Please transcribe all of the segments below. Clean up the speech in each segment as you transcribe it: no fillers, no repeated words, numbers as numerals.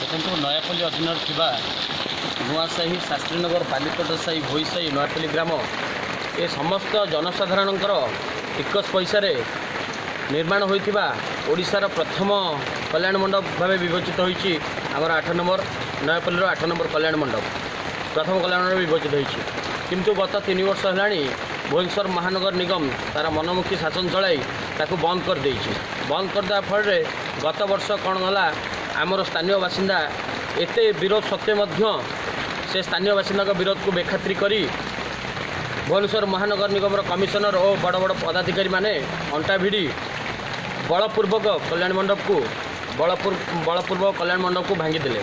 ଦେଖନ୍ତୁ, ନୟାପଲ୍ଲୀ ଅଧୀନରେ ଥିବା ନୂଆସାହି, ଶାସ୍ତ୍ରୀନଗର, ବାଲିକୋଟ ସାହି, ଭୋଇସାହି, ନୟାପଲ୍ଲୀ ଗ୍ରାମ, ଏ ସମସ୍ତ ଜନସାଧାରଣଙ୍କର ଟିକସ ପଇସାରେ ନିର୍ମାଣ ହୋଇଥିବା ଓଡ଼ିଶାର ପ୍ରଥମ କଲ୍ୟାଣ ମଣ୍ଡପ ଭାବେ ବିବେଚିତ ହୋଇଛି। ଆମର 8 ନମ୍ବର, ନୟାପଲ୍ଲୀର 8 ନମ୍ବର କଲ୍ୟାଣ ମଣ୍ଡପ ପ୍ରଥମ କଲ୍ୟାଣ ମଣ୍ଡପ ବିବେଚିତ ହୋଇଛି। କିନ୍ତୁ ଗତ 3 ବର୍ଷ ହେଲାଣି ଭୁବନେଶ୍ୱର ମହାନଗର ନିଗମ ତା'ର ମନମୁଖୀ ଶାସନ ଚଳାଇ ତାକୁ ବନ୍ଦ କରିଦେଇଛି। ବନ୍ଦ କରିଦେବା ଫଳରେ ଗତ ବର୍ଷ କ'ଣ ହେଲା, ଆମର ସ୍ଥାନୀୟ ବାସିନ୍ଦା ଏତେ ବିରୋଧ ସତ୍ତ୍ୱେ ମଧ୍ୟ ସେ ସ୍ଥାନୀୟ ବାସିନ୍ଦାଙ୍କ ବିରୋଧକୁ ବେଖାତିର କରି ଭୁବନେଶ୍ୱର ମହାନଗର ନିଗମର କମିଶନର ଓ ବଡ଼ ବଡ଼ ପଦାଧିକାରୀମାନେ ଅଣ୍ଟା ଭିଡ଼ି ବଳପୂର୍ବକ କଲ୍ୟାଣ ମଣ୍ଡପକୁ ବଳପୂର୍ବକ କଲ୍ୟାଣ ମଣ୍ଡପକୁ ଭାଙ୍ଗିଦେଲେ।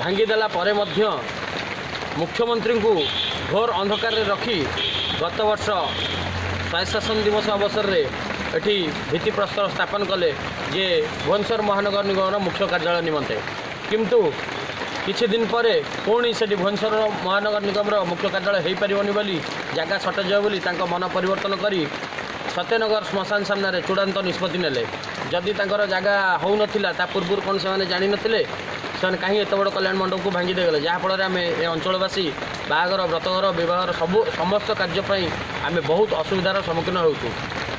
ଭାଙ୍ଗିଦେଲା ପରେ ମଧ୍ୟ ମୁଖ୍ୟମନ୍ତ୍ରୀଙ୍କୁ ଘୋର ଅନ୍ଧକାରରେ ରଖି ଗତ ବର୍ଷ ସ୍ୱାୟତ୍ତଶାସନ ଦିବସ ଅବସରରେ ଏଠି ଭିତ୍ତିପ୍ରସ୍ତର ସ୍ଥାପନ କଲେ ଯେ ଭୁବନେଶ୍ୱର ମହାନଗର ନିଗମର ମୁଖ୍ୟ କାର୍ଯ୍ୟାଳୟ ନିମନ୍ତେ। କିନ୍ତୁ କିଛି ଦିନ ପରେ ପୁଣି ସେଠି ଭୁବନେଶ୍ୱର ମହାନଗର ନିଗମର ମୁଖ୍ୟ କାର୍ଯ୍ୟାଳୟ ହୋଇପାରିବନି ବୋଲି, ଜାଗା ସର୍ଟେଜ ହେବ ବୋଲି ତାଙ୍କ ମନ ପରିବର୍ତ୍ତନ କରି ସତ୍ୟନଗର ଶ୍ମଶାନ ସାମ୍ନାରେ ଚୂଡ଼ାନ୍ତ ନିଷ୍ପତ୍ତି ନେଲେ। ଯଦି ତାଙ୍କର ଜାଗା ହେଉନଥିଲା, ତା ପୂର୍ବରୁ କ'ଣ ସେମାନେ ଜାଣିନଥିଲେ? ସେମାନେ କାହିଁ ଏତେ ବଡ଼ କଲ୍ୟାଣ ମଣ୍ଡପକୁ ଭାଙ୍ଗି ଦେଇଗଲେ? ଯାହାଫଳରେ ଆମେ ଏ ଅଞ୍ଚଳବାସୀ ବାହାଘର, ବ୍ରତଘର, ବିବାହର ସବୁ ସମସ୍ତ କାର୍ଯ୍ୟ ପାଇଁ ଆମେ ବହୁତ ଅସୁବିଧାର ସମ୍ମୁଖୀନ ହେଉଛୁ।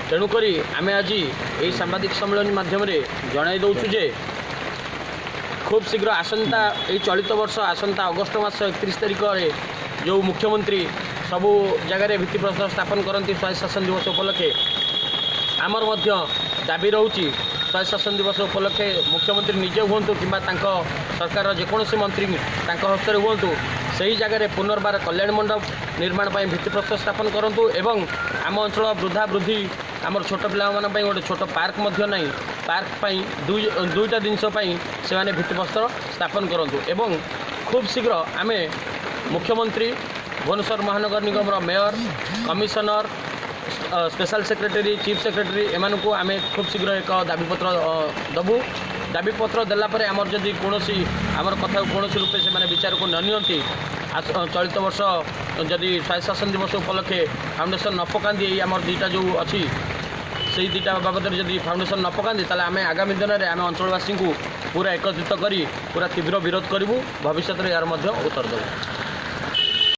ତେଣୁକରି ଆମେ ଆଜି ଏହି ସାମ୍ବାଦିକ ସମ୍ମିଳନୀ ମାଧ୍ୟମରେ ଜଣାଇ ଦେଉଛୁ ଯେ ଖୁବ୍ ଶୀଘ୍ର ଆସନ୍ତା ଏଇ ଚଳିତ ବର୍ଷ ଆସନ୍ତା ଅଗଷ୍ଟ ମାସ 31 ତାରିଖରେ ଯେଉଁ ମୁଖ୍ୟମନ୍ତ୍ରୀ ସବୁ ଜାଗାରେ ଭିତ୍ତିପ୍ରସ୍ତର ସ୍ଥାପନ କରନ୍ତି ସ୍ୱାୟତ୍ତଶାସନ ଦିବସ ଉପଲକ୍ଷେ, ଆମର ମଧ୍ୟ ଦାବି ରହୁଛି, ସ୍ୱାୟତ୍ତଶାସନ ଦିବସ ଉପଲକ୍ଷେ ମୁଖ୍ୟମନ୍ତ୍ରୀ ନିଜେ ହୁଅନ୍ତୁ କିମ୍ବା ତାଙ୍କ ସରକାରର ଯେକୌଣସି ମନ୍ତ୍ରୀ ତାଙ୍କ ହସ୍ତରେ ହୁଅନ୍ତୁ, ସେହି ଜାଗାରେ ପୁନର୍ବାର କଲ୍ୟାଣ ମଣ୍ଡପ ନିର୍ମାଣ ପାଇଁ ଭିତ୍ତିପ୍ରସ୍ତର ସ୍ଥାପନ କରନ୍ତୁ। ଏବଂ ଆମ ଅଞ୍ଚଳ ବୃଦ୍ଧା ବୃଦ୍ଧି, ଆମର ଛୋଟ ପିଲାମାନଙ୍କ ପାଇଁ ଗୋଟେ ଛୋଟ ପାର୍କ ମଧ୍ୟ ନାହିଁ। ପାର୍କ ପାଇଁ ଦୁଇଟା ଜିନିଷ ପାଇଁ ସେମାନେ ଭିତ୍ତିପ୍ରସ୍ତର ସ୍ଥାପନ କରନ୍ତୁ। ଏବଂ ଖୁବ୍ ଶୀଘ୍ର ଆମେ ମୁଖ୍ୟମନ୍ତ୍ରୀ, ଭୁବନେଶ୍ୱର ମହାନଗର ନିଗମର mayor, commissioner, special secretary, chief secretary ଏମାନଙ୍କୁ ଆମେ ଖୁବ୍ ଶୀଘ୍ର ଏକ ଦାବିପତ୍ର ଦେବୁ। ଦାବିପତ୍ର ଦେଲା ପରେ ଆମର ଯଦି କୌଣସି ଆମର କଥାକୁ କୌଣସି ରୂପେ ସେମାନେ ବିଚାରକୁ ନ ନିଅନ୍ତି, ଚଳିତ ବର୍ଷ ଯଦି ସ୍ୱାୟତ୍ତଶାସନ ଦିବସ ଉପଲକ୍ଷେ ଫାଉଣ୍ଡେସନ୍ ନ ପକାନ୍ତି, ଏଇ ଆମର ଦୁଇଟା ଯେଉଁ ଅଛି, ସେଇ ଦୁଇଟା ବାବଦରେ ଯଦି ଫାଉଣ୍ଡେସନ୍ ନ ପକାନ୍ତି, ତାହେଲେ ଆମେ ଆଗାମୀ ଦିନରେ ଆମେ ଅଞ୍ଚଳବାସୀଙ୍କୁ ପୁରା ଏକତ୍ରିତ କରି ପୁରା ତୀବ୍ର ବିରୋଧ କରିବୁ। ଭବିଷ୍ୟତରେ ଏହାର ମଧ୍ୟ ଉତ୍ତର ଦେବୁ।